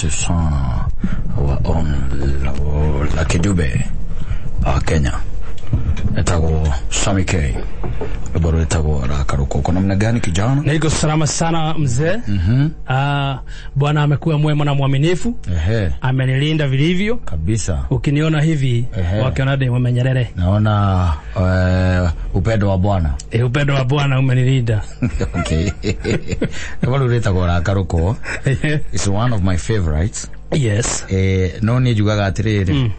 Asante sana wa on Lucky Dube wa Kenya. Etagwo Sammy K. Rwĩmbo rwĩtagwo Rakaruko. Uko namna gani kijana? Niko salama sana mzee. Bwana amekuwa mwema na mwaminifu. Ehe. Amenilinda vilivyo. Kabisa. Ukiniona hivi wakiona de Nyerere. Naona upendo wa Bwana. Upendo wa Bwana umenilinda. Okay. Rwĩmbo rwĩtagwo Rakaruko. It's one of my favorites. Yes. No niĩ njugaga atĩrĩrĩ.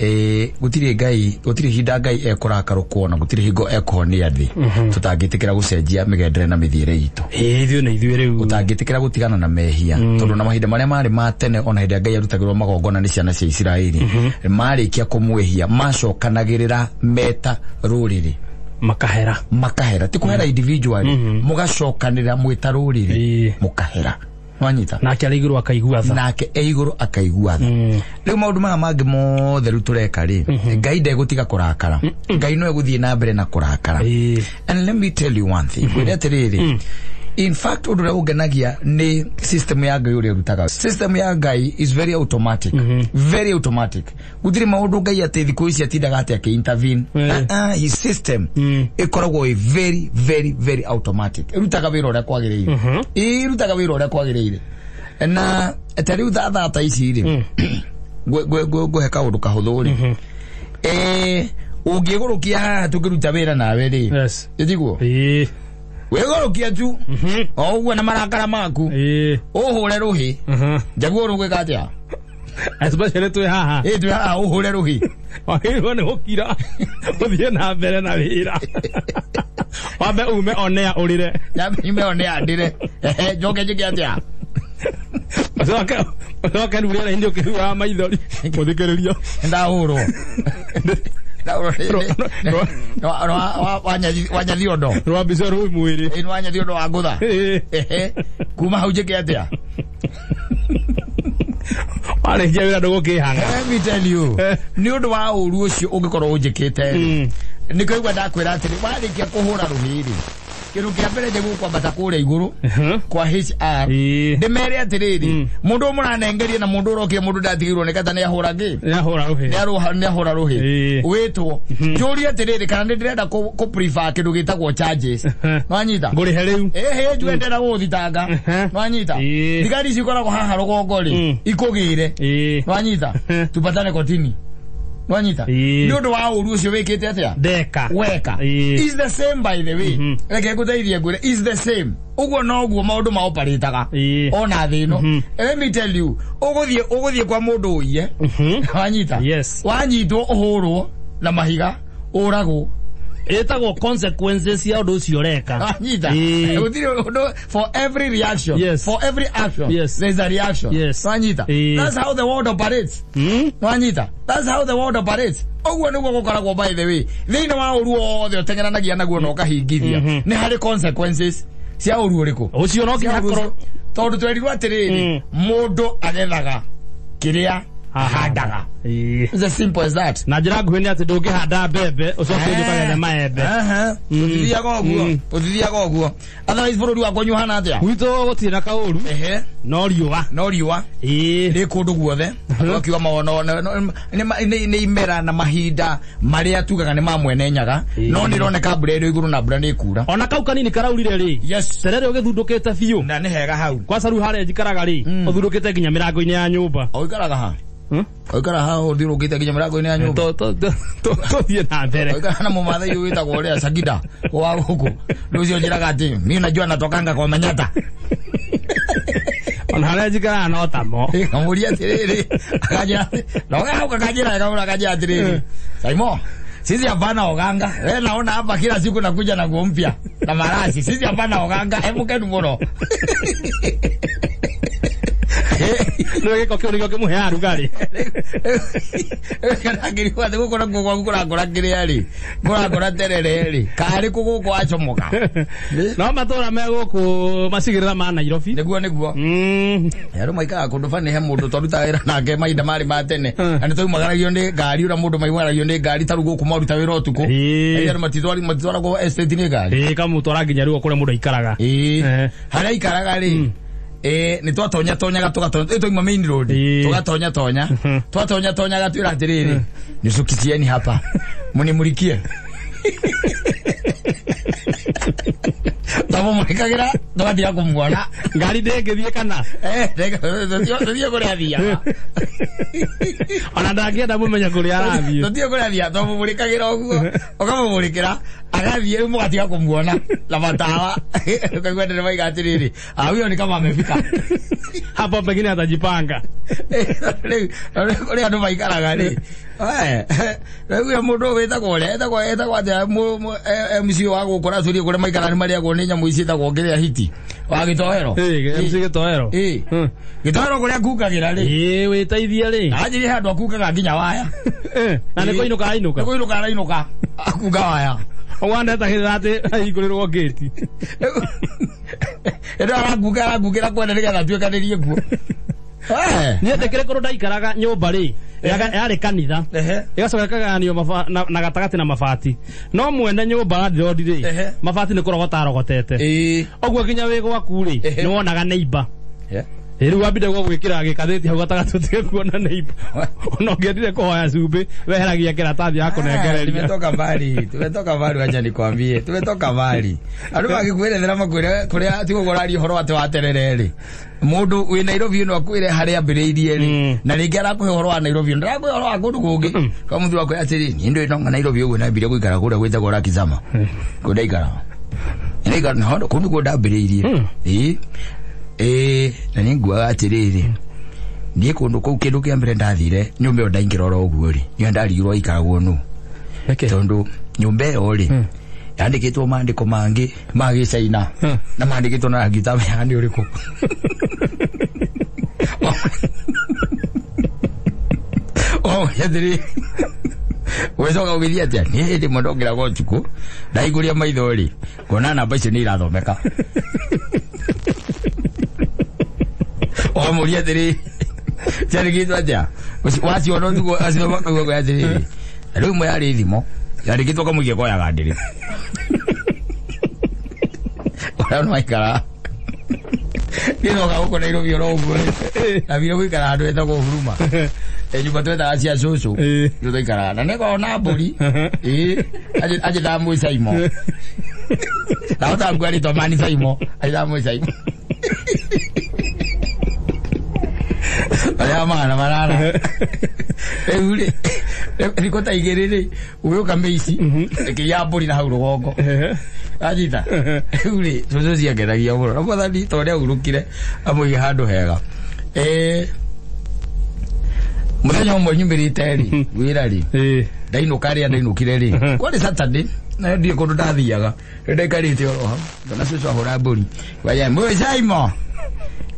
Gũtirĩ Ngai, gũtirĩ hinda Ngai ekũrakarũkwo na gũtirĩ hingo ekũhonia thĩ. Tũtangĩtĩkĩra gũcenjia mĩgendere na mĩthiĩre itũ. Ithuĩ nĩ ithuĩ rĩu. Ũtangĩtĩkĩra gũtigana na mehia. Tondũ na mahinda marĩa marĩ ma tene ona hĩndĩ ĩrĩa Ngai arutagĩrwo magongona nĩ ciana cia Isiraeli, marĩkia kũmwĩhia macokanagĩrĩra meta rũrĩrĩ. Makahera. Makahera. Ti kũhera individually. Mũgacokanĩrĩra mwĩta rũrĩrĩ. Mũkahera. Wanyita. Nake arĩ igũrũ akaigua tha. Nake e igũrũ akaigua tha. Rĩu maũndũ maya mangĩ mothe rĩu tũreka rĩ, Ngai ndegũtiga kũrakara. Ngai no egũthiĩ na mbere na kũrakara. And let me tell you one thing. Ngwĩre atĩrĩrĩ, in fact ũndũ ũrĩa ũngenagia nĩ system ya Ngai ũrĩa ĩrutaga. System ya Ngai is very automatic. Very automatic. Gũtirĩ maũndũ Ngai atĩ thikũ ici atindaga atĩ akĩ-intervene. His system ĩkoragwo ĩ very very very automatic. Ĩrutaga wĩra ũrĩa kwagĩrĩire. Ĩrutaga wĩra ũrĩa kwagĩrĩire. Na ta rĩu thaa ta ici rĩ, ngũhe kaũndũ kahũthũ rĩ. Ũngĩgũrũkia haha tũngĩruta wĩra nawe rĩ. Yes. Ĩtiguo? Wĩgũrũkia tu. O ũguo na marakara maku. Ũhũre rũhĩ. Njaguo rũgwĩka atĩa? Especially twĩ haha. Twĩ haha ũhũre rũhĩ. Wagĩrĩirwo nĩ gũkira. Ũthiĩ na mbere na wĩra. Wambe ume onea ũrĩre. Nyambe nyume onea ndĩre. Njoke njĩke atĩa? Ũcoke rĩu rĩera-inĩ ũkĩhuhaga maithori. Mũthikĩrĩrio. Ndahũrwo. Wanyathiondo. Rwa mbica rũi mwĩrĩ. Wanyathiondo wa ngũtha. Kuma hau njĩke atĩa? Warĩkia wĩra ndũgũkĩhanga. Let me tell you. Nĩ ũndũ wa ũru ũcio ũngĩkorwo ũnjĩkĩte. Nĩkĩo igua ndakwĩra atĩrĩ, warĩkia kũhũra rũhĩ rĩ, kĩndũ kĩa mbere nĩgũkwambata kũrĩa igũrũ kwa HR. Ndĩmere atĩrĩrĩ, mũndũ ũyũ mũranengeria na mũndũ ũrokire mũndũ ndatigĩirwo nĩ kata nĩahũra ngĩ? Nĩahũra rũhĩ. Nĩahũra rũhĩ. Wĩtwo. Njũrie atĩrĩrĩ, kana nĩ ndĩrenda kũ prefer kĩndũ gĩtagwo charges. Nĩwanyita? Ngũrĩhe rĩu. Ĩhĩ, njuge ndĩrenda gũgũthitanga. Nĩwanyita? Thigari ici ikoragwo haha rũgongo rĩ, ikũgĩre. Nĩwanyita? Tupatane kotini. Wanyita. Nĩ ũndũ wa ũru ũcio wĩkĩte atĩa? Ndeka. Weka. Is the same by the way. Reke ngũteithie ngwĩre, is the same. Ũguo noguo maũndũ maoparĩtaga. Ona thĩ ĩno. Let me tell you, ũgũthiĩ kwa mũndũ ũiye. Wanyita? Yes. Wanyitwo ũhũrwo na mahiga, ũragwo. Ĩtagwo consequences ya ũndũ ũcio ũreka. Wanyita? Gũtirĩ ũndũ, for every reaction. Yes. For every action. Yes. There's a reaction. Yes. Wanyita? That's how the world operates. Wanyita? That's how the world operates. Ũguo nĩguo gũkoragwo by the way. Thĩinĩ wa ũru wothe ũteng'eranagia naguo na ũkahingithia. Nĩ harĩ consequences cia ũru ũrĩkũ? Ũcio no nginya akorwo tondũ twerirwo atĩrĩrĩ, mũndũ agethaga kĩrĩa ahandaga. It's as simple as that. Na njĩra nguhĩ nĩ atĩ ndũngĩhanda mbembe ũcoke ũkagethe maembe. Ũtithiaga ũguo. Ũtithiaga ũguo. Otherwise bũrũri wakwa ũhana atĩa? Gwitũ gũtirĩ na kaũru. No riũa. No riũa. Rĩ kũndũ guothe. Ũkiuga mawono nĩ imera na mahinda marĩa tugaga nĩ ma mwene nyaga. No nĩroneka mbura ĩrĩ igũrũ na mbura nĩ ĩkura. Ona kau kanini karaurire rĩ. Yes. Terere ũgĩthundũkĩte biũ. Na nĩ hega hau. Kwanza rĩu harĩa njikaraga rĩ, ũthundũkĩte nginya mĩrango-inĩ ya nyũmba. Ũikaraga ha? Ũikara ha ũthiũrũkĩte nginya mĩrango-inĩ ya nyũmba? Tũthiĩ na mbere. Ũikara na mũmathai ũyũ wĩtagwo ũrĩa Sagida wa gũkũ. Rĩu ũcio njĩraga atĩ mimi najua natokanga kwa Manyata. Ona harĩa njikaraga no tamo. Ngamũria atĩrĩrĩ, akanjĩra, na hau kakanjĩra wega akanjĩra atĩrĩrĩ, Saimo, sisi hapana oganga. Wewe naona hapa kila siku nakuja na nguo mpya na marashi. Sisi hapana oganga, hebu kenu mũno. No gĩko kĩu nĩkĩo kĩmũheaga rugarĩ. Kana ngĩrigwo atĩ gũkũ nakuo gwaku kũrakũra kĩrĩa rĩ, kũrakũra terere rĩ, karĩ kũ gũkũ wacomoka. No matũra me gũkũ macigĩrĩra ma Nairobi. Nĩguo nĩguo. Andũ maikaraga kũndũ bani he mũndũ twarutaga wĩra nake mahinda marĩ ma tene. Na nĩ twaumagaragio nĩ ngari, ũrĩa mũndũ maumagaragia nĩ ngari ta rĩu gũkũ maruta wĩra ũtukũ. Andũ matitwaragwo estate nĩ ngari. Kamũtwara nginya rĩu kũrĩa mũndũ aikaraga. Harĩa aikaraga rĩ, Nĩ twatonya tonyaga tũgatonya twaima main road tũgatonya tonya twatonya tonyaga twĩra atĩrĩrĩ nicukicieni hapa munimulikie twamũmũrĩkagĩra tũgatiga kũmuona ngari ndĩngĩthiĩ kana tũthiĩ kũrĩa athiaga ona ndangĩenda mũmenye kũrĩa arathiĩ tũthiĩ kũrĩa athiaga twamũmũrĩkagĩra ũguo ũkamũmũrĩkĩra agathiĩ rĩu mũgatiga kũmuona na matawa ũkaigua ndereba aiga atĩrĩrĩ huyo ni kama amefika hapo pengine atajipanga rĩu kũrĩa andũ maikaraga rĩ rĩu mũndũ wĩtagwo ũrĩa etagwo atĩa MC wa gũkũ ratũrie kũrĩa maikaraga nĩ marĩagwo nĩ nyamũ ici ciĩtagwo kĩrĩa hiti wa gĩtoero MC gĩtoero gĩtoero kũrĩa akungagĩra rĩ wĩteithie rĩ anjirie handũ akungaga nginya waya na nĩ kũinũka ainũka nĩ kũinũka arainũka akunga waya ũguo ndetagĩrĩra atĩ ahingũrĩrwo ngĩti ĩno arakunga arakungĩra kwene nĩgetha atuĩkanĩrie kuo niĩ ndĩkĩrĩ kũndũ ndaikaraga nyũmba rĩ yarĩ kanitha ĩgacoka ĩkagayanio na gatagatĩ na mabati no mwene nyũmba landlord rĩ mabati nĩ kũrogota arogotete ũguo nginya wĩ gwaku rĩ nĩ wonaga neighbor rĩu wambire gwĩkĩra gĩkathĩti hau gatagatĩ ũtige kuona neighbor ona ũngĩendire kũhoya cumbĩ weheragia kĩratathi ya kũnengereria tumetoka mbali tumetoka mbali wacha nikwambie tumetoka mbali andũ magĩkwĩrethera makwĩre kũrĩa tigo kũraria ũhoro atĩ wa terere rĩ mũndũ wĩ Nairobi ĩno akwĩre harĩa ambĩrĩirie rĩ na rĩngĩ arakũhe ũhoro wa Nairobi ndarakũhe ũhoro wa kũndũ kũngĩ kwa mũthuri wakwa atĩrĩ niĩ ndũĩ no Nairobi ũguo nambire gũikara kũrĩa gwĩtagwo Rakizama kũu ndaikara ndaikara kũu nĩkuo ndambĩrĩirie ĩĩ na nĩ nguaga atĩrĩrĩ niĩ kũndũ kũu kĩndũ kĩa mbere ndathire nyũmba ĩyo ndaingĩra oro ũguo rĩ nĩyo ndarigirwo ĩikaragwo nũ tondũ nyũmba ĩyo rĩ yandĩkĩtwo maandĩko mangĩ ma gĩcaina na maandĩkĩtwo na rangi ũtamenyaga nĩ ũrĩkũ atĩrĩ ũgĩcoka ũgĩthiĩ atĩa niĩ hĩndĩ ĩmwe ndokĩraga ũtukũ ndahingũria maitho rĩ ngona namba icio nĩ irathomeka ũkamũria atĩrĩ ciandĩkĩtwo atĩa waciona ũtukũ acithoma kaigua kwĩ atĩrĩrĩ na rĩu ĩmwe yarĩ thimũ yandĩkĩtwo kamũikia koyaga ndĩrĩ ũrĩa nĩmaikara niĩ noka gũkũ Nairobi oro ũguo rĩ ndambire gũikara handũ hetagwo Huruma nyũmba twetaga cia cũcũ nĩo twaikaraga na nĩkoragwo na mbũri anjĩtaga mwĩ Saimo ndahota ngua rĩtwa mani Saimo anjĩtaga mwĩ Saimo arĩa magana manana rĩu rĩ thikũ ta igĩrĩ rĩ ũgĩũka mĩici ĩkĩiya mbũri na hau rũgongo anyita rĩu rĩ cũcũ ciangenagia mũno na mwathani ta ũrĩa ahurũkire amũige handũ hega mũthenya ũmwe nyumĩrĩte rĩ wĩra rĩ ndainũka rĩa ndainũkire rĩ kwarĩ Saturday na ndiĩ kũndũ ndathiaga rĩu ndaikarĩte oro hau ngona cũcũ ahũra mbũri waya mwĩ Saimo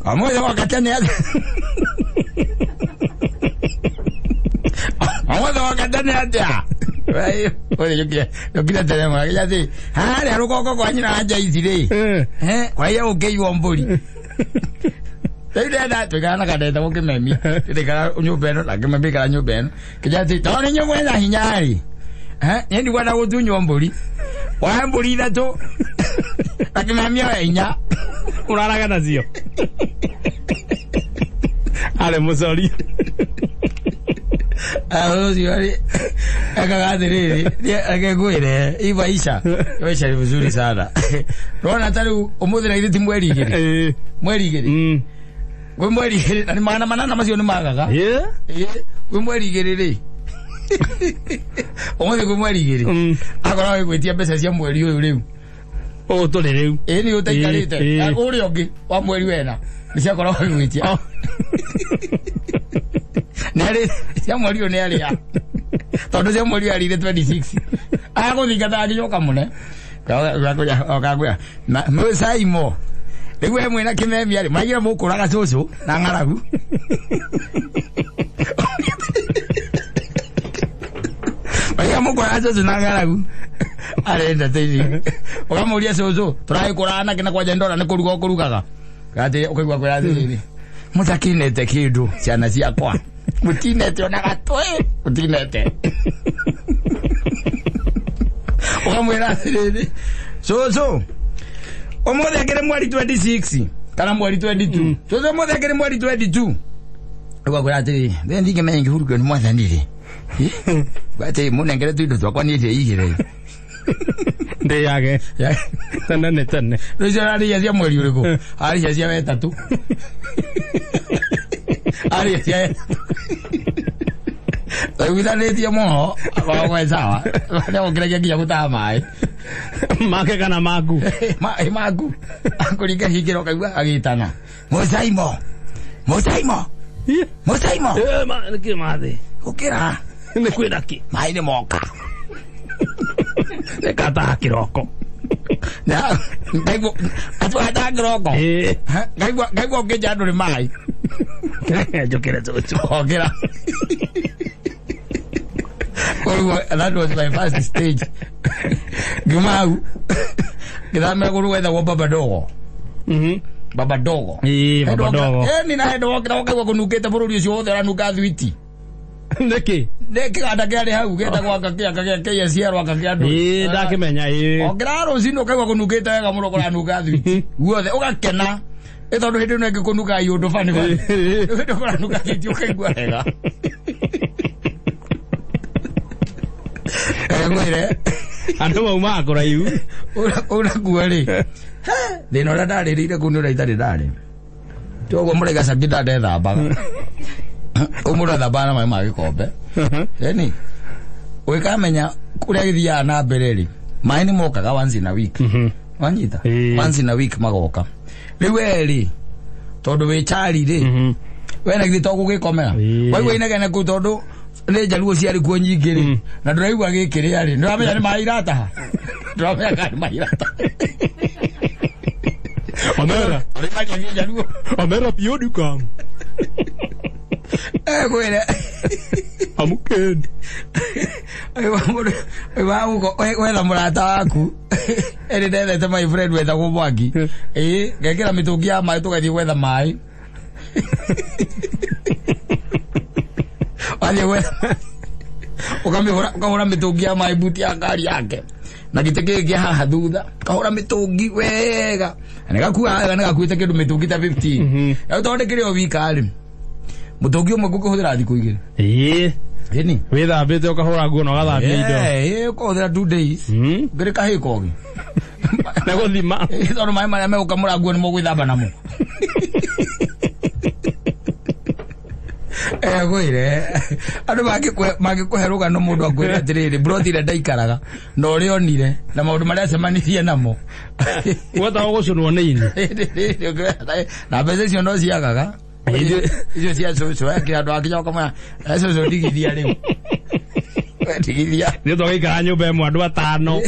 amwĩre wakatene amwĩre wakatene atĩa yũkire tene mũno akĩnjĩra atĩ harĩa rũgongo kwa nyina wa Njaici rĩ kwaiya gũkĩiywo mbũri rĩu ndenda tũikara na kandeta gũkĩmemi tũikara nyũmba ĩno na kĩmemi ikara nyũmba ĩno kĩnjĩra atĩ tondũ nĩ inyuĩ mwĩna hinya rĩ niĩ ndikwenda gũtunywo mbũri woe mbũri ithatũ na kĩmemi oe inya ũraraga nacio arĩ mũcori ũcio rĩ ekaga atĩrĩrĩ reke ngwĩre hii maisha maisha ni mzuri sana rona ta rĩu ũmũthĩ na githĩ ti mweri igĩrĩ mweri igĩrĩ kwĩ mweri igĩrĩ na nĩ magana manana macio nĩ magaga kwĩ mweri igĩrĩ rĩ ũmũthĩ kwĩ mweri igĩrĩ akoragwo agĩgwĩtia mbeca cia mweri ũyũ rĩu ũũ tũrĩ rĩu ĩĩ nĩ ũtaikarĩte ũrĩa ũngĩ wa mweri wena nĩ ciakoragwo agĩgwĩtia nĩ cia mweri ũyũ nĩ arĩa tondũ cia mweri ũyũ arĩire 26 agũthingata agĩcoka mũne okakwĩra mwĩ Saimo rĩu we mwĩna kĩmemia rĩ mwaigĩra mũkũraga cũcũ na ng'aragu mwaigĩra mũkũraga cũcũ na ng'aragu arenda tĩini ũkamũria cũcũ tũragĩkũraga nakĩ na kwanja ndona nĩ kũruga ũkũrugaga atĩ ũkaigua kwĩra atĩrĩrĩ mũtakinete kĩndũ ciana ciakwa mũtinete ona gatwe mũtinete ũkamwĩra atĩrĩrĩ cũcũ ũmũthĩ akĩrĩ mweri 26 Kana mweri 22. Tuzo mothe kiri mweri 22. Rĩu akwĩra atĩrĩ, "Thĩ ndingĩmenya ngĩhurũkio nĩ mwathani rĩ." Atĩ mũnengere tũindo twakwa niĩ ndĩigĩre. Ndĩyage. Tene nĩ tene. Rĩu icio ararĩia cia mweri ũrĩkũ? Ararĩia cia wetatũ. Ararĩia cia wetatũ. Twaiguithanĩtie mũno, akoragwo e sawa. Nĩagũkĩragia nginya gũtaha maĩ. Make kana maku. Maku. Akũringa hingĩro ũkaigua agĩtana. Mũcaimo. Mũcaimo. Mũcaimo. Nĩkĩ mathĩ? Ũkĩra. Nĩ kwĩna kĩ? Maĩ nĩ moka. Nĩngataha kĩroko. Ngaigua atwataha kĩroko. Ngaigua ũkĩnja andũ nĩ maĩ. Njũkĩre cũcũ. Okĩra. Koguo that was my first stage. Ngiuma hau ngĩthamĩra kũndũ gwetagwo Baba Dogo. Baba Dogo. Baba Dogo. Ni na hĩndĩ wokĩra ũkaigua kũnungĩte bũrũri ũcio wothe ũranunga thwiti. Nĩkĩ? Nĩ kĩganda kĩarĩ hau gĩtagwo anga kĩanga gĩa KSR anga kĩa andũ. Ndakĩmenya Okĩra rũcinĩ ũkaigua kũnungĩte wega mũno kũranunga thwiti. Guothe ũgakena. Ĩ tondũ hĩndĩ ĩno ĩngĩ kũnungaga iũndũ bani bani. Hĩndĩ kũranunga thwiti ũkaigua wega. Ngwĩre. Andũ maumaga kũraihu. Ũrakuo rĩ. Thĩna ũrĩa ndarĩrĩire kũu nĩ ũrĩa itarĩ ndarĩ. Toguo mũraiga Sangita ndethambaga. Kũu mũndũ athambaga na maĩ ma gĩkombe. Ĩni. Ũgĩkamenya kũrĩa gĩthiaga na mbere rĩ, maĩ nĩ mokaga once in a week. Wanyita? Once in a week magoka. Rĩu we rĩ, tondũ wĩ chari rĩ, we na githĩ to gũgĩkomera. Waigua inegene kũu tondũ nĩ njaruo ciarĩ kuo nyingĩ rĩ, na ndũraigua gĩkĩrĩa rĩ, ndũramenya nĩ maĩ irataha. Ndũramenya kana nĩ maĩ irataha. Omera. Omera piodi kam. Kwĩre. Amukeni. Wetha mũrata waku. Ĩrĩ ndethete my friend wetagwo Mwangi. Ngekĩra mĩtũngi ya maĩ tũgathiĩ gwetha maĩ. Wathiĩ gwetha ũkamĩhũra ũkahũra mĩtũngi ya maĩ buti ya ngari yake. Na gĩtĩ kĩngĩ kĩa haha thutha kahũra mĩtũngi wega. Na nĩgakua wega nĩgakuĩte kĩndũ mĩtũngi ta 15. Rĩu tondũ ndĩkĩrĩ o wika rĩ, mũtũngi ũmwe ngũkĩhũthĩra thikũ igĩrĩ. Ĩni. Wĩthambĩte ũkahũra nguo na ũgathambia indo. Ũkahũthĩra 2 days. Ngĩrĩ kahĩĩ kogĩ. Na gũthima. Tondũ maĩ marĩa megũkamũra nguo nĩmo gwĩthamba namo. Ngwĩre. Andũ mangĩkũhe rũgano mũndũ akwĩre atĩrĩrĩ, mburoti ĩrĩa ndaikaraga na ũrĩa onire na maũndũ marĩa acemanirie namo. Wetagwo gũcũnwo nĩ ini. Na mbeca icio no ciagaga. Icio cia cũcũ, akĩra andũ akinya ũkamwĩra, cũcũ ndigithia rĩu. Ndigithia. Nĩ twagĩikara nyũmba ĩmwe andũ atano.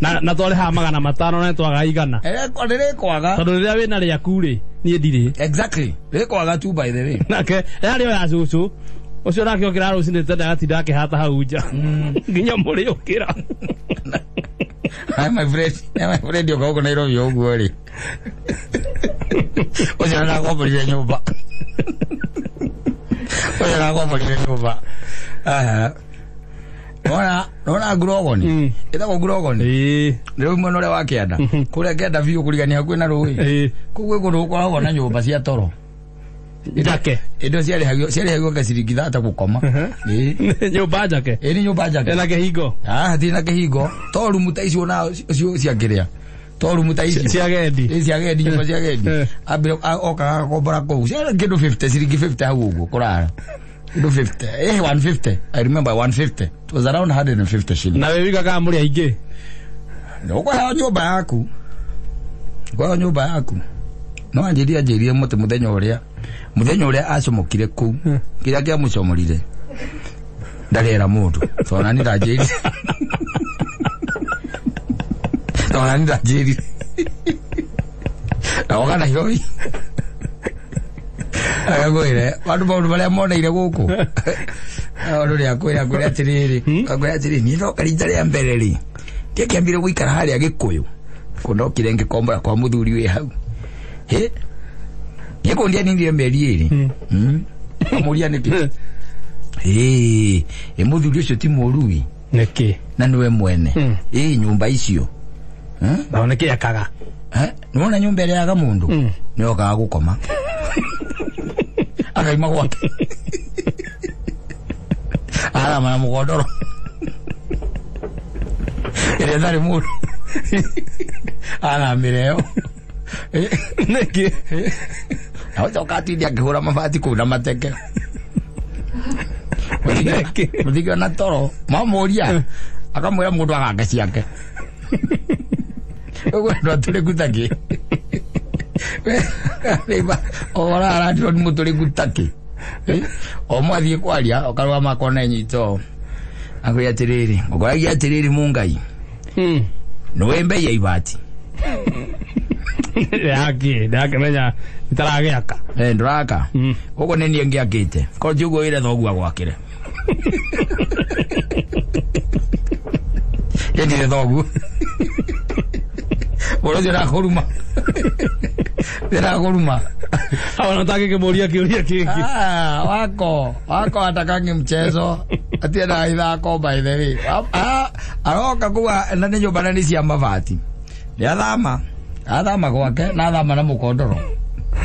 Na twarĩhaga 500 na twagaga 100. Rĩkwaga. Tondũ rĩrĩa wĩna rĩaku rĩ, niĩ ndirĩ. Exactly. Rĩkwaga tu by the way. Nake yarĩ o ya cũcũ. Ũcio nake okĩra rũcinĩ tene agatinda akĩhata hau nja. Nginya mũrĩũkĩra. Hi my friend, my friend yoka huko Nairobi ũguo rĩ. Ũcio nĩakomborire nyũmba. Ũcio nĩakomborire nyũmba. Nona ngurogoni. Ĩtagwo ngurogoni. Rĩu mwena ũrĩa wa kĩanda. Kũrĩa kĩanda biũ kũrigania hakuhĩ na rũĩ. Kũu gwĩ kũndũ gũkoragwo na nyũmba cia toro. Njake. Indo ciarĩhagio ka ciringi thata gũkoma. Nyũmba njake. Nĩ nyũmba njake. Ĩna kĩhingo. Hatirĩ na kĩhingo. To rumu ta icio na cio ciangĩrĩa. To rumu ta icio. Cia gendi. Cia gendi, nyũmba cia gendi. Ambire okaga agakombora kũu. Ciarĩ kĩndũ 50, ciringi 50 hau ũguo kũrara. Kĩndũ 50. 150. I remember 150. It was around 150 shillings. Na wĩ wika kana mũrĩ aingĩ? Ũkũheo nyũmba yaku. Ũkũheo nyũmba yaku. No anjĩrie mũtĩ mũthenya ũrĩa acomokire kũu, kĩrĩa kĩamũcomorire ndarera mũndũ. Tondũ nani ndanjĩrire. Tondũ nani ndanjĩrire. Na oka Nairobi. Agagwĩre, andũ maũndũ marĩa moneire gũkũ. Andũ rĩa kwĩra atĩrĩrĩ, akwĩra atĩrĩrĩ, niĩ ndoka rita rĩa mbere rĩ, ndiakĩambire gũikara harĩa Gĩkũyũ. Kũu ndokire ngĩkombora kwa mũthuri wĩ hau. Niĩ kũu ndianinire mĩeri ĩrĩ. Amũria nĩkĩ? Mũthuri ũcio ti mũrui. Nĩkĩ? Na nĩwe mwene. Nyũmba icio. Nao nĩkĩ ekaga? Nĩwona nyũmba ĩrĩa yaga mũndũ? Nĩokaga gũkoma akaima gwake arama na mũgondoro ĩrĩa ĩtarĩ mũndũ aramĩre ĩyo Nĩkĩ? Acoka atinde akĩhũra mabati kũu na mateke. Nĩkĩ? Mũthige na toro mamũria akamwĩra mũndũ agake ciake ũguo andũ atũrĩku takĩ ũhoro arandirwo nĩ mũtũrĩku takĩ o mwathiĩ kwaria ũkarũgama akona nyito akwĩra atĩrĩrĩ ũkoragia atĩrĩrĩ mũngai nĩwe mbei ya ibati Yake, ndakĩmenya itaragĩaka. Ndũraka ũguo nĩ niĩ ngĩakĩte korwo ti ũguo wĩre thoguo agwakĩre ndirĩ thoguo mũndũ ũcio ndakũruma ndakũruma Hawa nataka kĩmũria kĩũria kĩngĩ. Ah, wako wako atakangi mchezo atienda ithako by the way. Ah, aroka kuwa na nĩ nyũmba na nĩ cia mabati nĩ athama athama gwake na athama na mũkondoro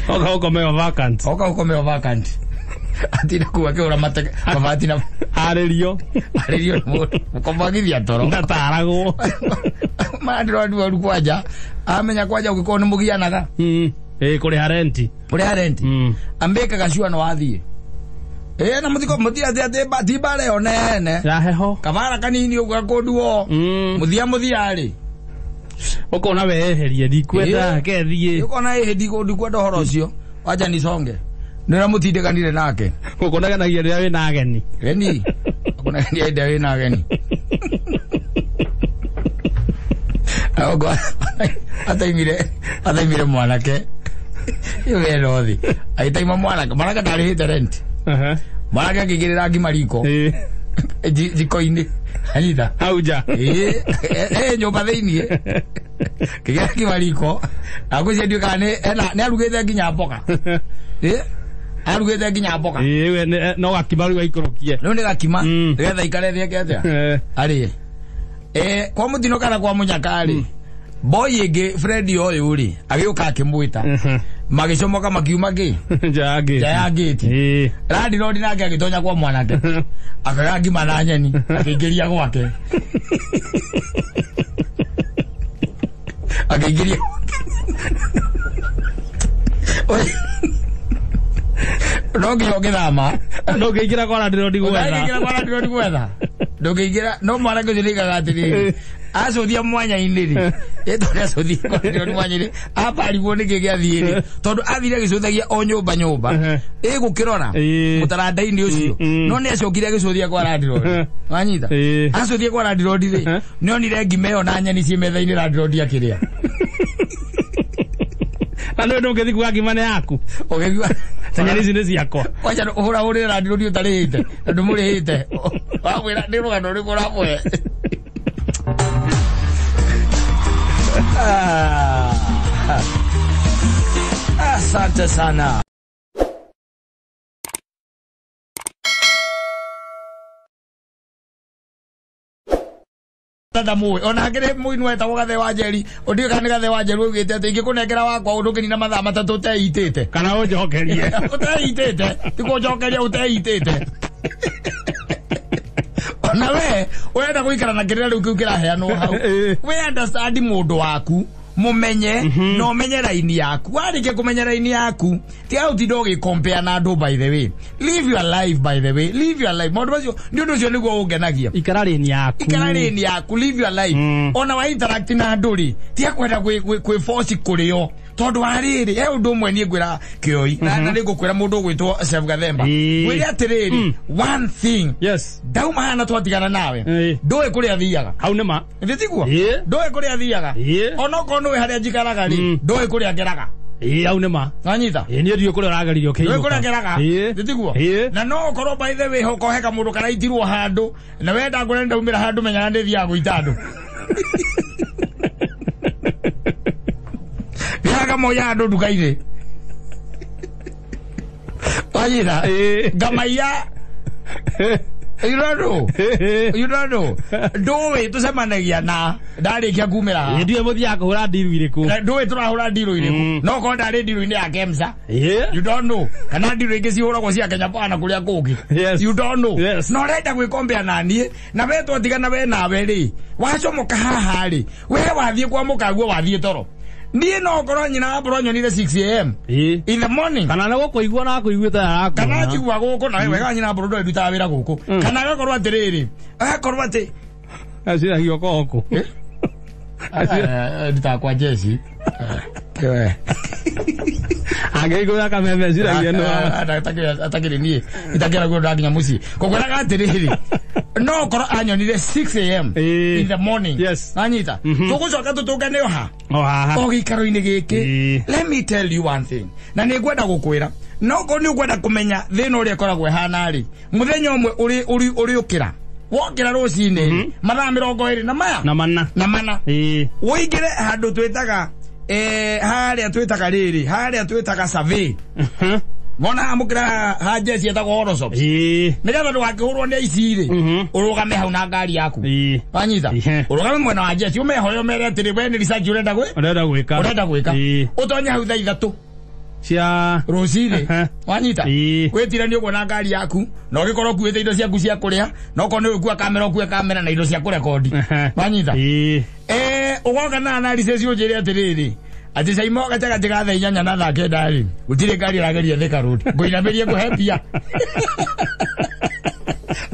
Oka ũkomeo vacant. oka ũkomeo vacant atinda kuwa akĩhũra mateke mabati na Arĩrio. arĩrio nĩ mũndũ mũkomagithia toro Ndataragwo. mandirwa waru kwanja amenya kwanja ũngĩkorwo nĩ mũgianaga Ĩ kũrĩha renti. kũrĩha renti ambĩkaga cua no wathiĩ ĩ na mũthiko mũthia atĩ ti mbara ĩyo nene Ya heho. kabara kanini ũguo gakũnduo mũthia mũthia rĩ Ũkona weherie ndikwenda kethiĩ. ũkona ĩhĩ ndikwenda ũhoro ũcio wanja nisonge nĩ ũrĩa mũtindĩkanire nake Gũkũnaganagia rĩrĩa wĩna ageni. geni akũnagania hĩndĩ ĩrĩa wĩna ageni Ogo ataimire mwanake ĩyo wena ũthĩ agĩtaima mwanake mwanake ndarĩhĩte rent mwanake akĩigĩrĩra ngima riko jiko-inĩ anyita Hau nja. Ĩ nyũmba thĩiniĩ kĩgĩra ngima riko agwĩcia ndiũĩ kana nĩ arugĩte nginya mboga ĩ arugĩte nginya mboga Ĩ we no gakima rĩu aikũrũkie. rĩu nĩ gakima nĩgetha ikare thĩ atĩa arĩe kwa mũtino kana kwa mũnyaka rĩ boy ĩngĩ Fred ũyũ rĩ agĩũka akĩmwĩta magĩcomoka makiuma kĩ Nja ya ngĩti. nja ya ngĩti landirodi nake agĩtonya kwa mwanake akagĩa ngima na nyeni akĩingĩria gwake akĩingĩria no nginya ũngĩthama Ndũngĩingĩra kwa landirodi gwetha. Ndũngĩingĩra kwa landirodi gwetha ndũngĩingĩra no mwanake ũcio nĩaigaga atĩrĩrĩ acũthia mwanya-inĩ rĩ ĩtondũ acũthia kwa landirodi mwanya-inĩ ambarigwo nĩkĩ gĩathiĩ rĩ tondũ athire agĩcũthagia o nyũmba nyũmba ĩgũkĩrora mũtaranda-inĩ ũcio no nĩ acokire agĩcũthia kwa landirodi wanyita acũthia kwa landirodi rĩ nĩonire ngima ĩyo na nyeni ciĩ metha-inĩ landirodi akĩrĩa Na nĩ ndũngĩthiĩ kuga ngima nĩ yaku. Ũgĩigua Nyeni ici nĩ ciakwa. Wacha ũhũrahũrĩre landirodi ũtarĩhĩte na ndũmũrĩhĩte wamwĩra nĩ rũgano rũrĩkũ ũramũhe. Asante sana. Ndamũĩ ona hakĩrĩ mũini wetagwo Gathe wa Njeri ũndiũĩ kana nĩ Gathe wa Njeri augĩte atĩ ingĩkũnengera wakwa ndũngĩnina mathaa matatũ ũteitĩte kana ũnjokerie ũteitĩte ti kũnjokeria ũteitĩte ona we ũrenda gũikara na kĩrĩa rĩu kĩu kĩraheanwo hau we understand mũndũ waku mumenye na umenye raini yaku warĩkia kũmenya raini yaku tiga ũtinda ũgĩkompea na andũ by the way live your life by the way live your life maũndũ macio nĩ ũndũ ũcio nĩguo ũngenagia ikara rĩni yaku ikara rĩni yaku live your life ona wa interact na andũ rĩ tiga kwenda kwĩ force kũrĩo tondũ wa rĩrĩ he ũndũ ũmwe niĩ ngwĩra kĩoi na nĩ ngũkwĩra mũndũ ũgwĩtwo Chef Gathemba ngwĩre atĩrĩrĩ one thing yes ndauma hana twatigana nawe ndũĩ kũrĩa thiaga hau nĩ ma nĩ tiguo ndũĩ kũrĩa thiaga onokorwo nĩũĩ harĩa njikaraga rĩ ndũĩ kũrĩa ngeraga ĩĩ hau nĩ ma wanyita ĩĩ niĩ ndiũĩ kũrĩa ũrageririo ndũĩ kũrĩa ngeraga nĩ tiguo na no ũkorwo by the way hokoheka mũndũ karaitirwo handũ na wenda ngũre ndaumĩra handũ menyaga nĩ thiaga gũita andũ thiaga moya andũ nduka-inĩ wanyita ngamaiya You don't know. You don't know. Ndũĩ tũcemanagia na ndarĩkia kumĩra haha. Ndiũĩ mũthiaga kũhũra ndiru irĩkũ. Ndũĩ tũrahũra ndiru irĩkũ. No korwo ndarĩ ndiru-inĩ ya Kemsa. You don't know. Kana ndiru ingĩ cihũragwo cia Kenya Power na kũrĩa kũngĩ. Yes. You don't know. Yes. Na ũrenda gwĩkombea na niĩ na we twatigana we nawe rĩ wacomoka haha rĩ we wathiĩ kwa mũkaguo wathiĩ toro. Niĩ no korwo nyina wa mbũrũ nyonire 6 am in the morning. Kana nĩ gũkũigua na akũiguĩte arakuona. Kana njigua gũkũ na wega nyina mbũrũ ndũrĩ ndutaga wĩra gũkũ. Kana agakorwo atĩrĩrĩ, agakorwo atĩ aciragia gũkũ. Ndutaga kwa Jesse. Angĩigua kameme aciragia no. Atakĩrĩ niĩ itakĩra guo ndakinya mũciĩ. Kũkwĩraga atĩrĩrĩ, no korwo anyonire 6 am in the morning. Yes. Nanyita. Tũgũcoka tũtũngane o ha. O haha. O gĩikaro-inĩ gĩkĩ. Let me tell you one thing. Na nĩ ngwenda gũkwĩra. No korwo nĩ ũkwenda kũmenya thĩna ũrĩa ĩkoragwo ĩhana rĩ, mũthenya ũmwe ũrĩũkĩra. Wokĩra rũcinĩ mathaa 24 na maya. Na mana. Na mana. Ũingĩre handũ twĩtaga harĩa twĩtaga rĩrĩ, harĩa twĩtaga survey. Mona hamũkĩra ha Jesse etagwo Horoscope. Nĩgetha ndũgakĩhũrwo nĩ aici rĩ, ũrũgame hau na ngari yaku. Wanyita? Ũrũgame mwena wa Jesse, ũmehoe ũmere atĩrĩ we nĩ research ũrenda gwĩ? Ũrenda gwĩka. Ũrenda gwĩka. Ũtonye hau thaa 3 cia rũcinĩ. Wanyita? Wĩtiranie ũguo na ngari yaku, na ũgĩkorwo ũkuĩte indo ciaku cia kũrĩa, na okorwo nĩ ũgũkua kamera ũkue kamera na indo cia kũrekondi. Wanyita? Ũgoka na analysis ũnjĩre atĩrĩrĩ, atĩ Caimo gatagatĩ ga thaa 8 na thaa 9 rĩ, gũtirĩ ngari ĩrageria Thika Road. Ngũinamĩrie ngũhe mbia.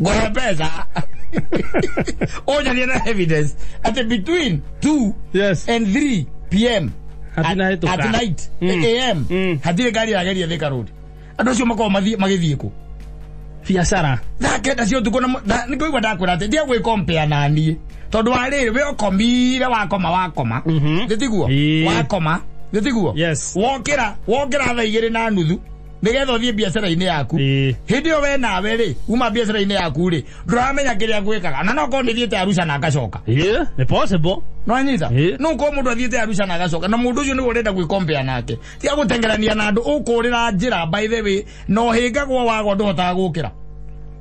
Ngũhe mbeca. Ũnyonie na evidence atĩ between 2 and 3 PM at night AM hatirĩ ngari ĩrageria Thika Road. Andũ acio makoragwo magĩthiĩ kũ? Biacara. Thaa 9 cia ũtukũ na nĩ kũigua ndakwĩra atĩ ndiga gwĩkompea na niĩ. Tondũ wa rĩrĩ we ũkomire wakoma wakoma. Nĩ tiguo? Wakoma. Nĩ tiguo? Yes. Wokĩra thaa 2:30 nĩgetha ũthiĩ biacara-inĩ yaku. Hĩndĩ ĩyo we nawe rĩ, uma biacara-inĩ yaku rĩ, ndũramenya kĩrĩa ngwĩkaga. Na no korwo nĩ thiĩte Arusha na ngacoka. Nĩ possible. Nĩwanyita? No korwo mũndũ athiĩte Arusha na agacoka, na mũndũ ũcio nĩwe ũrenda gwĩkompea nake. Tiga gũtengerania na andũ ũkũrĩra njĩra by the way, na ũhĩngagwo wagwa ndũhotaga gũkĩra.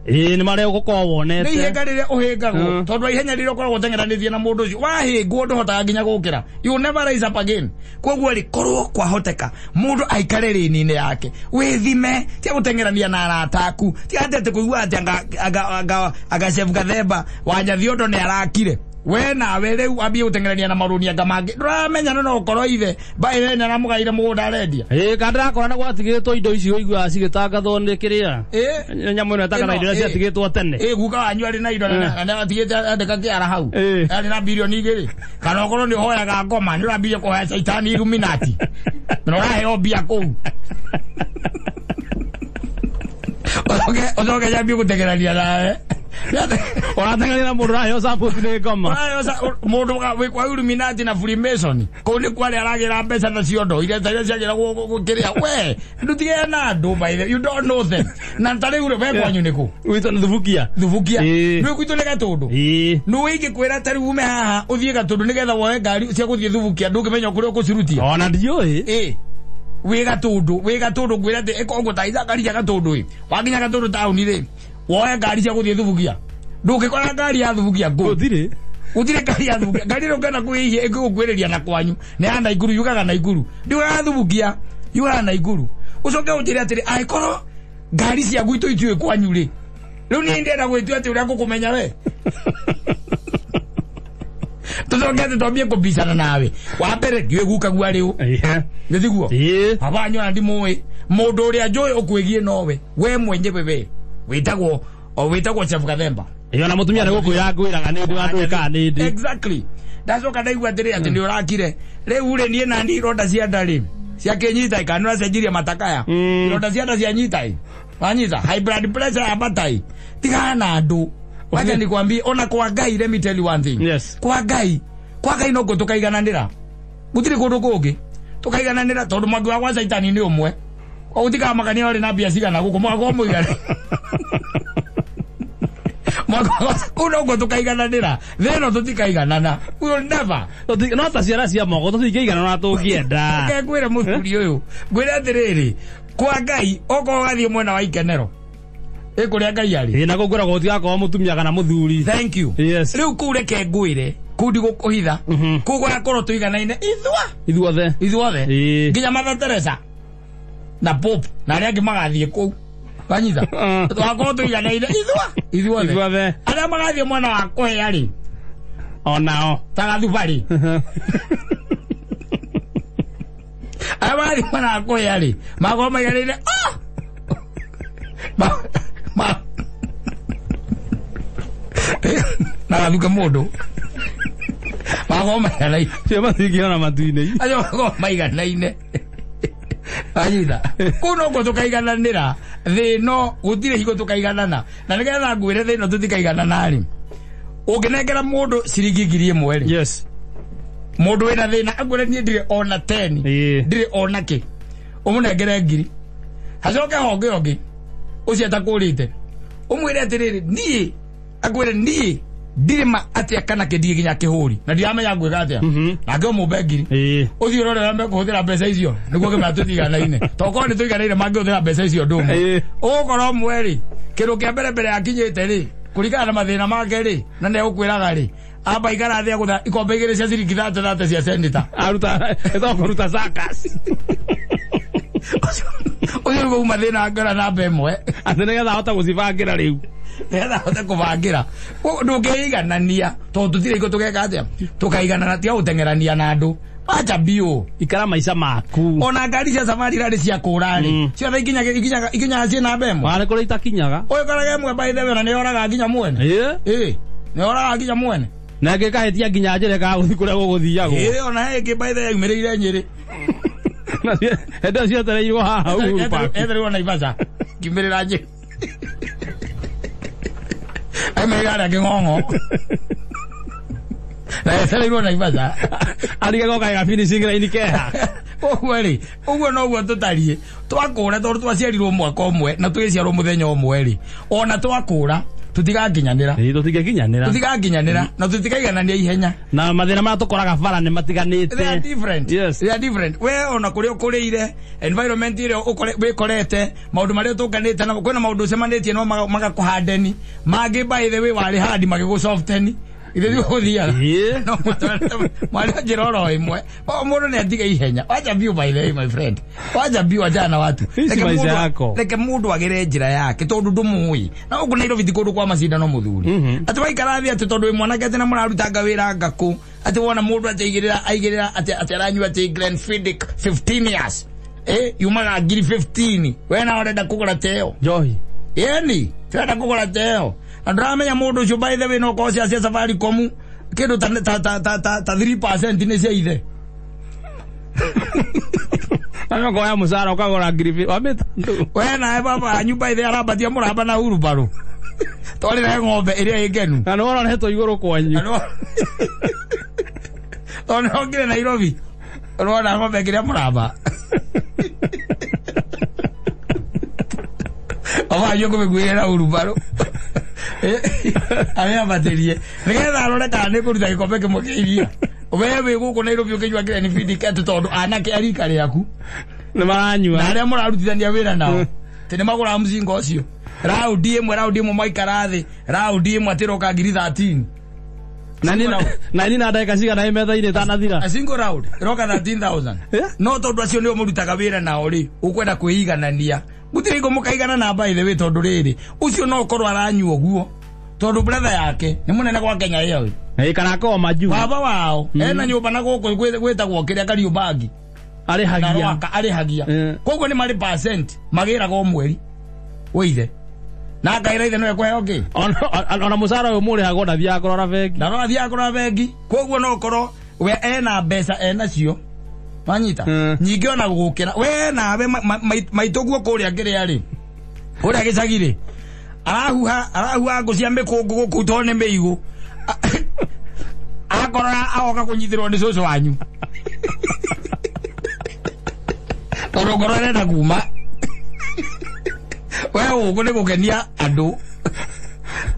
Nĩ marĩa ũgũkorwo wonete. Nĩ ihĩnga rĩrĩa ũhĩngagwo, tondũ wa ihenya rĩrĩa ũkoragwo ũteng'eranĩtie na mũndũ ũcio, wahĩngwo ndũhotaga nginya gũkĩra. You never rise up again. Koguo rĩ, korwo kwahoteka mũndũ aikare rĩni-inĩ yake, wĩthime, tiga gũteng'erania na arata aku, tiga atĩ kũigua atĩ anga Chef Gathemba wa Nyathiondo nĩ arakire. We nawe rĩu ambie gũteng'erania na marũni anga mangĩ. Ndũramenya no ũkorwo ithe mbaĩ nĩ aramũgaire mũgũnda arendia. Kana ndĩrakora na gwatigĩtwo indo ici ũiguaga cigĩtangathwo nĩ kĩrĩa. Nyamũ ĩno ĩtagwo na indo iria ciatigĩtwo tene. Guka wanyu arĩ na indo na atigĩte andĩka kĩara hau. Arĩ na bilioni 2. Kana ũkorwo nĩ ũhoyaga ngoma, nĩ ũrambirie kũhoya caitani Illuminati. Na ũraheo mbia kũu. Ũcoke nyambie gũteng'erania nawe. Ũrateng'erania na mũndũ ũraheo support nĩ ngoma. Mũndũ wĩ kwa Illuminati na Freemason. Kũu nĩ kwa arĩa aragĩra mbeca na ciondo iria ciagĩragwo gũkĩrĩa. We, ndũtigane na andũ by the way, you don't know them. Na ta rĩu rĩ, we kwanyu nĩ kũ? Gwitũ nĩ Thubukia. Thubukia. Nĩ gwitũ nĩ Gatũndũ. Nĩ ingĩkwĩra ta rĩu ume haha ũthiĩ Gatũndũ nĩgetha woe ngari cia gũthiĩ Thubukia ndũngĩmenya kũrĩa ũkũcirutia. Ona ndiũĩ. Wĩ Gatũndũ, wĩ Gatũndũ ngwĩra atĩ ĩka ũguo ta ica ngari cia Gatũndũ ĩ. Wakinya Gatũndũ taũni rĩ, woe ngari cia gũthiĩ Thubukia. Ndũngĩkora ngari ya Thubukia kũu. Gũtirĩ. Gũtirĩ ngari ya Thubukia. Ngari ĩrĩa ũngĩenda kwĩhia ĩngĩgũkuĩrĩria na kwanyu nĩ ya Naikuru, yugaga Naikuru. Ndiugaga Thubukia, yugaga Naikuru. Ũcoke ũnjĩre atĩrĩ, angĩkorwo ngari cia gwitũ itiũĩ kwanyu rĩ, rĩu niĩ ndĩrenda gwĩtua atĩ ũrĩa ngũkũmenya we. Tũcoke atĩ twambie kũbicana nawe. Wa mbere ndiũĩ guka gua rĩu. Nĩ tiguo? Baba wanyu ona ndimũĩ. Mũndũ ũrĩa njũĩ ũkwĩgiĩ nowe. We mwenyewe we. Wĩtagwo wĩtagwo Chef Gathemba. Iyo na mũtumia nĩ gũkwĩra ngwĩraga nĩ ndĩ wa ndũĩ kana nĩ ndĩ. Exactly. Ndacoka ndaigua atĩrĩ atĩ nĩ ũrakire. Rĩu rĩ niĩ nani ironda cia nda rĩ, ciakĩnyita kana nĩ ũracenjirie matakaya. Ironda cia nda cianyita ĩ. Wanyita high blood pressure ya batai. Tigana na andũ. Wacha nikwambie ona kwa Ngai, let me tell you one thing. Yes. Kwa Ngai, kwa Ngai no tũkaigananĩra. Gũtirĩ kũndũ kũngĩ. Tũkaigananĩra tondũ mwaki wa gwa caitani nĩ ũmwe. Koguo tikamakania ũrĩ na mbia cigana gũkũ mwaka ũmũigana. Kũu no guo tũkaigananĩra. Thĩ ĩno tũtikaiganana. We will never. No ta ciana cia moko tũtingĩiganana na tũngĩenda. Reke ngwĩre mũthuri ũyũ. Ngwĩre atĩrĩrĩ, kwa Ngai okorwo ũgathiĩ mwena wa Ikenero. Ĩkũrĩa Ngai arĩ. Ĩ na kũu kwĩragwo gũtigakorwo mũtumia kana mũthuri. Thank you. Yes. Rĩu kũu reke ngwĩre, kũu ndigũkũhitha. Kũu gũgakorwo tũiganaine ithuothe. Ithuothe. Ĩĩ. Nginya Mother Teresa na Pope na arĩa angĩ magathiĩ kũu. Wanyita? Tũgakorwo tũiganaine ithuothe. Ithuothe. Arĩa magathiĩ mwena wa kũhĩa rĩ, Onao. ta gathubarĩ. Arĩa magathiĩ mwena wa kũhĩa rĩ, magakorwo maiganĩire, ah! Na gathuke mũndũ. Magakorwo maiganaine. Cio matingĩona matu-inĩ. Acio magakorwo maiganaine. Anyita. Kũu nokuo tũkaigananĩra. Thĩ ĩno gũtirĩ hingo tũkaiganana. Na nĩgetha ngwĩre thĩ ĩno tũtikaiganana rĩ, ũngĩnengera mũndũ ciringi 1,000 rĩ, Yes. mũndũ wĩna thĩna akwĩre niĩ ndirĩ ona 10, Ĩĩ. ndirĩ ona kĩ, ũmũnengere 1,000. Hacoke honge ũngĩ ũcio atakũrĩte, ũmwĩre atĩrĩrĩ, niĩ akwĩre niĩ ndirĩ ma atĩa kana kĩ ndirĩ nginya kĩhũri na ndiramenya ngwĩka atĩa, nake ũmũmbe 1,000. Ĩĩ. Ũthiĩ ũrore ũrĩa mekũhũthĩra mbeca icio nĩguo kĩmera tũtiganaine, tokorwo nĩ tũiganaine mangĩhũthĩra mbeca icio ũndũ ũmwe. Ĩĩ. Ũgũkorwo ũmwe rĩ, kĩndũ kĩa mbere mbere akinyĩte rĩ, kũringana na mathĩna make rĩ, na nĩ egũkwĩraga rĩ, amba ikara thĩ agũtha ikombe igĩrĩ cia ciringi 30 cia seneta. Aruta ĩtagwo kũruta circus. Ũcio nĩguo uma thĩna ngora namba ĩmwe. Atĩ nĩgetha ahote gũcibangĩra rĩu. Nĩgetha ahote kũbangĩra. Ndũngĩiganania tondũ tũtirĩ hingo tũgeka atĩa, tũkaiganana, tiga gũteng'erania na andũ. Acha biũ. Ikara maica maku. Ona ngari cia safari rarĩ cia kũra rĩ, ciothe ikinyaga ciĩ namba ĩmwe. Warĩ kũrĩa itakinyaga. Ũyũ ũkoraga ĩmwe by the way ona nĩyoraga nginya mwene. Ĩĩ. Ĩĩ, nĩyoraga nginya mwene. Na ĩngĩ ĩkahĩtia nginya njĩra ĩkaga gũthiĩ kũrĩa gũgũthiagwo. Ĩĩ, ona he ĩngĩ by the way yaumĩrĩire Nyĩrĩ. Na hĩndĩ ĩyo cietereirwo haha Uhuru Park. Ethereirwo Naivasha. Ngiumĩrĩra Nyĩrĩ. Aumĩrĩra harĩa Kĩng'ong'o. Na etereirwo Naivasha. Arige goka ĩga finishing line keha. Ũguo rĩ, ũguo noguo tũtariĩ. Twakũra tondũ twaciarirwo mwaka ũmwe na tũgĩciarwo mũthenya ũmwe rĩ, ona twakũra tũtigakinyanĩra. Ĩĩ, tũtingĩkinyanĩra. Tũtigakinyanĩra na tũtikaiganania ihenya. Na mathĩna marĩa tũkoraga bara nĩ matiganĩte. They are different. Yes. They are different. We ona kũrĩa ũkũrĩire, environment ĩrĩa wĩkorete, maũndũ marĩa ũtũnganĩte namo, kwĩna maũndũ ũcemanĩtie namo magakũhandeni, mangĩ by the way warĩ handi magĩgũ-softeni. Ithe nĩ ũgũthiaga. Ĩĩ. No mũtwarĩte mwarĩ o njĩra oro ĩmwe. O mũndũ nĩ atige ihenya. Wacha biũ by the way my friend. Wacha biũ achana na watu. Ici Reke maica yako. Reke mũndũ agere njĩra yake tondũ ndũmũĩ. Na gũkũ Nairobi ti kũndũ kwa macindano mũthuri. Atĩ waikara thĩ atĩ tondũ wĩ mwanake atĩ na mũrarutanga wĩra ngakũ. Atĩ wona mũndũ atĩ aigĩrĩra atĩ aranyua atĩ Glenfiddich 15 years. Yumaga ngiri 15. We nawe ũrenda kũgũra ta ĩyo. Njohi. Ĩni, ũrenda kũgũra ta ĩyo. Na ndũramenya mũndũ ũcio by the way no korwo cia Safaricom kĩndũ ta 3% nĩ cia ithe. Na no koya mũcara ũkagũra ngiri wa mĩtandatũ. We nawe baba wanyu by the way arambatia mũramba na hurubarũ. Twarĩre ng'ombe ĩrĩa ĩngenu. Na nĩ ũroretwo igũrũ kwanyu. Tondũ nĩ okire Nairobi. Ũrona ng'ombe ĩkĩrĩa mũramba. Baba wanyu ũkũmĩkuĩra hurubarũ. Amĩambatĩrie. Nĩgetha arore kana nĩ kũruta gĩkombe kĩmwe kĩa iria. We wĩ gũkũ Nairobi ũkĩnyua Glenfiddich atĩ tondũ anake a rika rĩaku Nĩ maranyua. na arĩa mũrarutithania wĩra nao atĩ nĩ magũraga mũcinga ũcio. Raundi ĩmwe, raundi ĩmwe maikara thĩ, raundi ĩmwe atĩ ĩroka ngiri 13. Na niĩ na ndagĩka cigana ĩ metha-inĩ ĩtanathira? A single round ĩroka 13,000. No tondũ acio nĩo mũrutaga wĩra nao rĩ, ũkwenda kwĩiganania. Gũtirĩ hingo mũkaiganana by the way tondũ rĩrĩ, ũcio no ũkorwo aranyua ũguo tondũ brother yake nĩ mũnene gwa Kenya Airways. Ĩĩ, kana akorwo majuu. Baba wao ena nyũmba na gũkũ gwĩtagwo kĩrĩa Kariobangi. Arĩhagia. Na Rwaka arĩhagia. Koguo nĩ marĩ percent magĩraga o mweri wĩ ithe. Na akaĩra ithe no ekũheo kĩ? Ona mũcara ũyũ mũrĩhagwo ndathiaga kũrora bengi. Na no athiaga kũrora bengi. Koguo no ũkorwo we ena mbeca enacio. Wanyita? Nyingĩ ona gũgũkĩra. We nawe maitũguo kũrĩa kĩrĩa rĩ. Kũrĩa gĩcagi rĩ. Arahuha ngũ cia mĩkũngũ gũkũ tondũ nĩ mĩigũ. Akorora agoka kũnyitĩrwo nĩ cũcũ wanyu. Tondũ ngoro ĩrenda kuma. We gũkũ nĩ gũkenia andũ.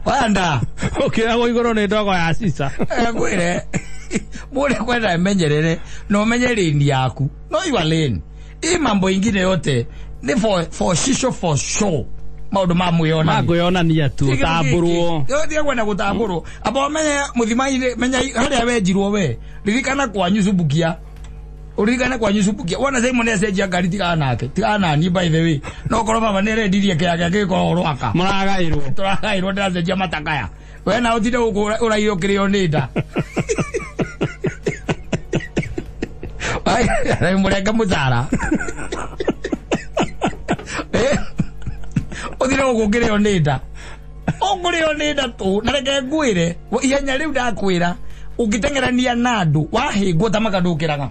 Wanda. Ũkĩragwo igũrũ nĩ ndogo ya cica. Ngwĩre. Mũndũ kwenda emenyerere na ũmenye lane yaku. Know your lane. Hii mambo ingine yote ni for shisho for show. Maũndũ ma mwĩyonania. Ma kwĩyonania tu ũtambũrwo. Tiga kwenda gũtambũrwo. Amba ũmenye mũthima-inĩ, menya harĩa wenjirwo we. Ririkana kwanyu Subukia. Uririkane kwanyu Subukia. Wona Simon acenjia ngari tigana nake. Tigana nani by the way. No korwo baba nĩ arendirie kĩaya gĩake gĩkoragwo Rwaka. Mũragaĩrwo. Tũragaĩrwo ndĩracenjia matakaya. We na ũtinde gũkũ ũraiywo kĩrĩo nĩ nda. Ai, mũrenge mũcara. Ũthire gũkũ ũkĩrĩo nĩ nda. Ũkũrĩo nĩ nda tũ. Na reke ngwĩre, ihenya rĩu ndakwĩra, ũngĩteng'erania na andũ, wahĩngwo ta maka ndũkĩraga.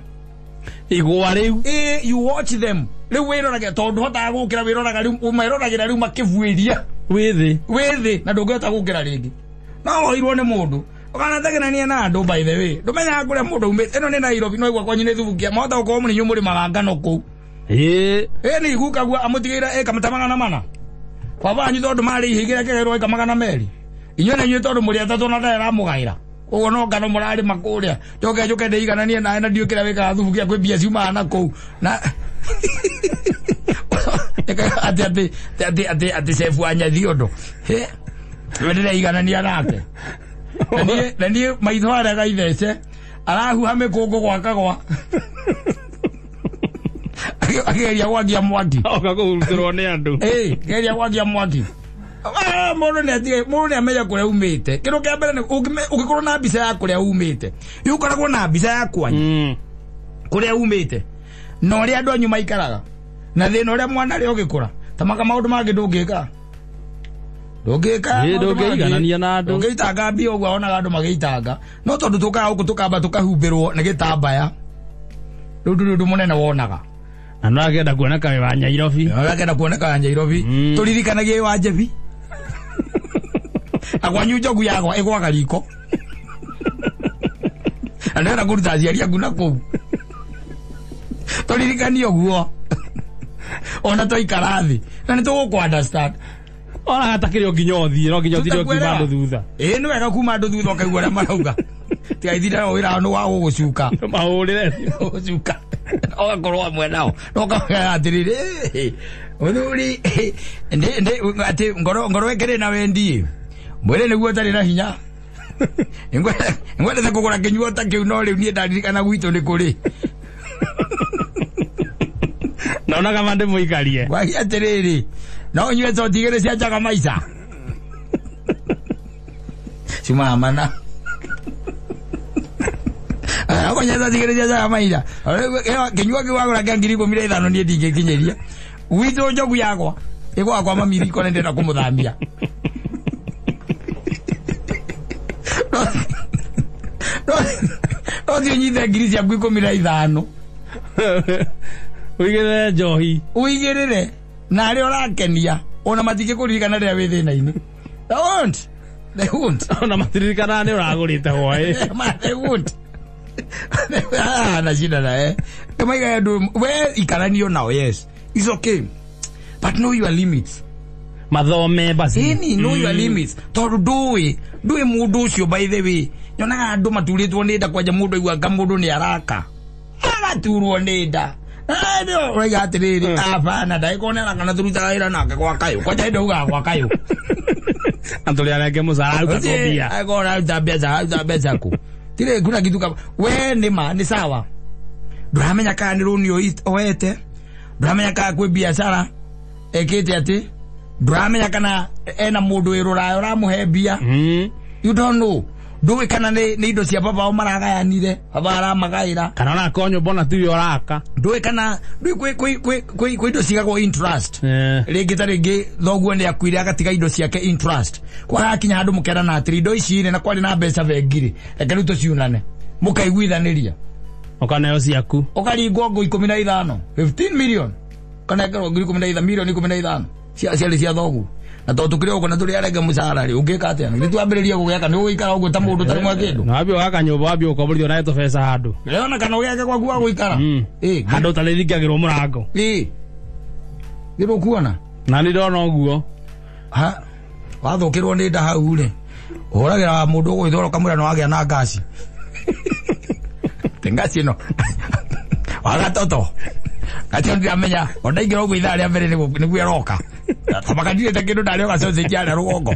Igwa rĩu. You watch them. Rĩu wĩroraga tondũ ndũhotaga gũkĩra wĩroraga rĩu ũmeroragĩra rĩu makĩbuĩria. Wĩ thĩ. Wĩ thĩ na ndũngĩhota gũkĩra rĩngĩ. No woirwo nĩ mũndũ. Ũkanateng'erania na andũ by the way. Ndũmenyaga kũrĩa mũndũ aumĩte. Ĩno nĩ Nairobi no igua kwanyu nĩ Thubukia. Mahota gũkorwo nĩ inyuĩ mũrĩmaga ngano kũu. Nĩ igukagua amũtigĩire ĩka mata 400. Baba wanyu tondũ marĩ ihĩgĩra kĩgaĩrwo ĩka 200. Inyuĩ na inyuĩ tondũ mũrĩ atatũ na ndarĩ aramũgaĩra. Ũguo no ngano mũrarĩma kũrĩa. Njoke njũke ndĩigananie nawe na ndiũĩ kĩrĩa wĩkaga Thubukia kwĩ mbia ciumaga na kũu. Na atĩ atĩ atĩ atĩ atĩ cebu wa Nyathiondo. We ndĩreiganania nake. Na niĩ maitho harĩa gaithece arahuha mĩkũngũ gwakagwa. Akĩgeria gwakia mwaki. Oka kũhurutĩrwo nĩ andũ. Geria gwakia mwaki. Mũndũ nĩ atige, mũndũ nĩ amenye kũrĩa umĩte. Kĩndũ kĩa mbere nĩ ũngĩkorwo na mbica ya kũrĩa umĩte. Rĩu ũkoragwo na mbica ya kwanyu. Kũrĩa umĩte. Na ũrĩa andũ anyu maikaraga. Na thĩna ũrĩa mwana arĩa ũgĩkũra. Ta maka maũndũ mangĩ ndũngĩka. Ndũngĩka. Ndũngĩiganania na andũ. Ndũngĩitanga mbia ũguo wonaga andũ magĩitanga. No tondũ tũkaga gũkũ tũkamba tũkahumbĩrwo nĩ gĩtambaya. Rĩu ndũrĩ ũndũ mũnene wonaga. Na no akenda kuoneka wĩ wa Nyairobi. No akenda kuoneka wa Nyairobi. Tũririkanagie wĩ wa Njebi. Na kwanyu njogu yagwa ĩgwaga riko. Na ndĩrenda kũruta aciari aku na kũu. Tũririkanie ũguo. Ona twaikara thĩ. Na nĩ tũgũkũ understand. Ona hatakĩrĩ o nginya ũthiĩ, no nginya ũtinde ũkiuma andũ thutha. Nĩ wega kuma andũ thutha ũkaigua ũrĩa marauga. Tiga ithinda no wĩra nĩ wa gũgũcuka. Mahũrĩre. Gũgũcuka. Ũgakorwo hamwe nao. No ũkamwĩra atĩrĩrĩ, mũthuri, atĩ ngoro ĩkĩrĩ na wendi. Mwĩrĩ nĩguo ũtarĩ na hinya. Ngwendete kũgũra kĩnyuo ta kĩu no rĩu niĩ ndaririkana gwitũ nĩ kũrĩ. Naonaga ma ndĩmũikarie. Wagia atĩrĩrĩ, no ũnyue coti igĩrĩ cia Njaga Maica. Ciumaga mana. Ũkũnyua coti igĩrĩ cia Njaga Maica. Kĩnyuo kĩu wagũra kĩa 15,000 niĩ ndingĩkinyĩria. Gwitũ njogu yakwa ĩgwaga kwa mami riko na ndĩrenda kũmũthambia. No thiĩ ũnyite ngiri ciaku 15. Ũigĩrĩre njohi. Ũigĩrĩre na arĩa ũrakenia ona matingĩkũririkana rĩrĩa wĩ thĩna-inĩ. They won't. They won't. Ona matiririkanaga nĩ ũragũrĩte hwaĩ. They won't. Na shida na Kama andũ we ikaranio nao, yes. It's okay. But know your limits. Mathome basi. Ĩni, know your limits. Tondũ ndũĩ mũndũ ũcio by the way. Nyonaga andũ maturĩtwo nĩ nda kwanja mũndũ aiguaga mũndũ nĩ araka. Agaturwo nĩ nda. Ũraiga atĩrĩrĩ, abana ndagĩkorwo nĩ araka na tũrutaga wĩra nake gwa kayũ. Kwanja hĩndĩ augaga gwa kayũ. Na tũrĩ arenge mũcara aruta mbia. Agĩkorwo aruta mbeca, aruta mbeca kũ. Tirĩ kuna kitu kama we nĩ ma nĩ sawa. Ndũramenya kana nĩ rũni oete. Ndũramenya kana kwĩ biacara ekĩte atĩ. Ndũramenya kana ena mũndũ wĩ rũraya ũramũhe mbia. You don't know. Ndũĩ kana nĩ indo cia baba ao maragayanire, baba aramagaĩra. Kana ona akorwo nyũmba ona tiwe ũraka. Ndũĩ kana ndũĩ kwĩ indo cigagwo in trust. Rĩngĩ ta rĩngĩ thoguo nĩ akuire agatiga indo ciake in trust. Kwa hakinya handũ mũkerana atĩrĩ indo ici rĩ na kwarĩ na mbeca bengi rĩ, reke rĩu tũciunane. Mũkaiguithanĩria. Ũkaneo ciaku. Ũkaringwo ngũ 15, 15 million. Ũkanengerwo ngiri 15, milioni 15. Ciarĩ cia thoguo. Na tondũ tũkĩrĩ ũguo na tũrĩ arenge mũcara rĩ, ũngĩka atĩa? Nĩ twambĩrĩrie gũgĩaka, nĩ ũgũikara ũguo ta mũndũ ũtarĩ mwa kĩndũ. Na wambie ũgaka nyũmba, wambie ũkomborithio nayo tũbeca handũ. Ndĩrona kana ũgĩake gwaku wa gũikara. Handũ ũtarĩthingagĩrwo mũrango. Githĩ ũkuona? Na nĩ ndona ũguo. Ha? Wathũkĩrwo nĩ nda hau rĩ, ũhũragĩra mũndũ ũgwĩthora ũkamwĩra nĩ wagĩa na ngaci. Te ngaci ĩno. Waga toto. Ngaci ĩno ndiramenya, ona ndaingĩra ũguo ithaa rĩa mbere nĩguo ĩroka. Tamakandirete kĩndũ ndarĩ o gacothĩnji harĩa rũgongo.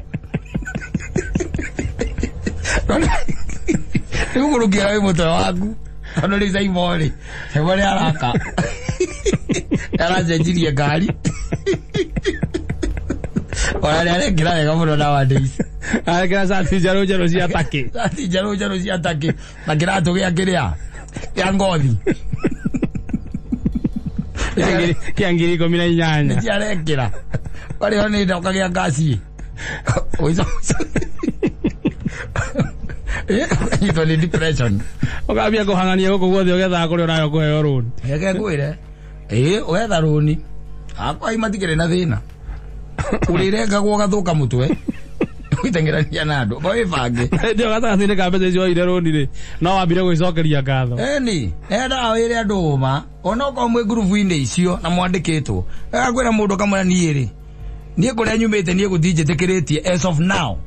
Rĩu gũrũkĩra wĩ mũtwe waku. Tondũ rĩu Saimo rĩ, Saimo nĩ araka. Aracenjirie ngari. Ona nĩ arekĩra wega mũno nowadays. Arekĩra cati njerũ njerũ cia takĩ. Cati njerũ njerũ cia takĩ na kĩratũ gĩa kĩrĩa kĩa ngothi. Kĩa 18,000. Nĩkĩo arekĩra. Warĩho nĩ ndoka gĩa ngaci. Ũnyitwo nĩ depression. Ũkambia kũhang'ania gũkũ guothe ũgethaga kũrĩa ũrayo kũheo rũni. Reke ngwĩre. Ĩĩ wetha rũni. Akwa matikĩrĩ na thĩna. Ũrĩrengagwo ũgathũka mũtwe. Ũgĩteng'erania na andũ. Wĩbange. Hĩndĩ ĩyo gatagatĩ-inĩ ka mbeca icio woire rũni rĩ, no wambire gwĩcokeria ngatho. Ĩni, endaga wĩre andũ ũma. Onokorwo mwĩ ngurubu-inĩ icio na mwandĩkĩtwo. Agakwĩra mũndũ akamwĩra niĩ rĩ, niĩ kũrĩa nyumĩte niĩ gũtinjĩtĩkĩrĩtie as of now.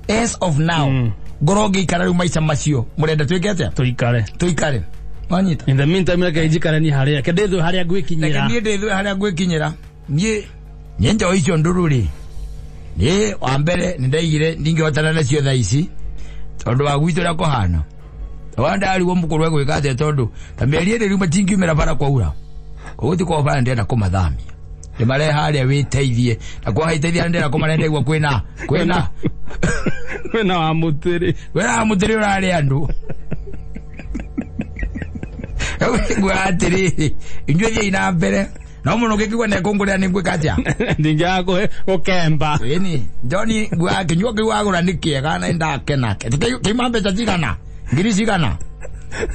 As of now. Ngorwo ngĩikara rĩu maica macio. Mũrenda twĩke atĩa? Tũikare. Tũikare. Wanyita. In the meantime reke njikare niĩ harĩa. Reke ndĩthue harĩa ngwĩkinyĩra. Reke niĩ ndĩthue harĩa ngwĩkinyĩra. Niĩ niĩ njohi icio ndũrũ rĩ. Niĩ wa mbere nĩ ndaigire ndingĩhotana nacio thaa ici tondũ wa gwitũ ũrĩa kũhana. Wa ndarigwo mũkũrũ egwĩka atĩa tondũ ta mĩeri ĩrĩ rĩu matingiumĩra bara kwaura. Koguo ti kwa bara ndĩrenda kũmathamia. Ndĩmarehe harĩa wĩteithie. Na kwa haiteithia ndĩrenda kũmarehe ndaigua kwĩna kwĩna kwĩna wa mũtĩrĩ. Kwĩna wa mũtĩrĩ ũrarĩa andũ. Nguga atĩrĩrĩ, inyuĩ thiĩi na mbere. No mũno ũngĩkĩigua nĩ ekũngũrĩra nĩ ngwĩka atĩa? Ndingĩaga gũkemba. Ĩni, John nguga kĩnyuo kĩu wagũra nĩ kĩega na nĩndakena. Kĩuma mbeca cigana? Ngiri cigana?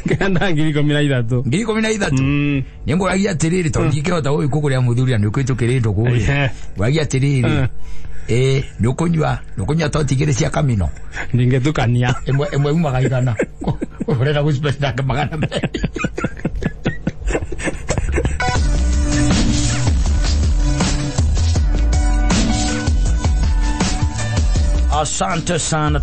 Kenda 13,000. 13,000? Nĩ ngũragia atĩrĩrĩ tondũ ndingĩhota gũgĩũka kũgũrĩra mũthuri na nĩ ũkũhĩtũkĩra ndũgũ rĩ. Ngũragia atĩrĩrĩ, ĩ nĩ ũkũnyua toti igĩrĩ cia kamino. Ndingĩtukania. Ĩmwe umaga igana. Ũrenda gũspend nake 200. Asante sana.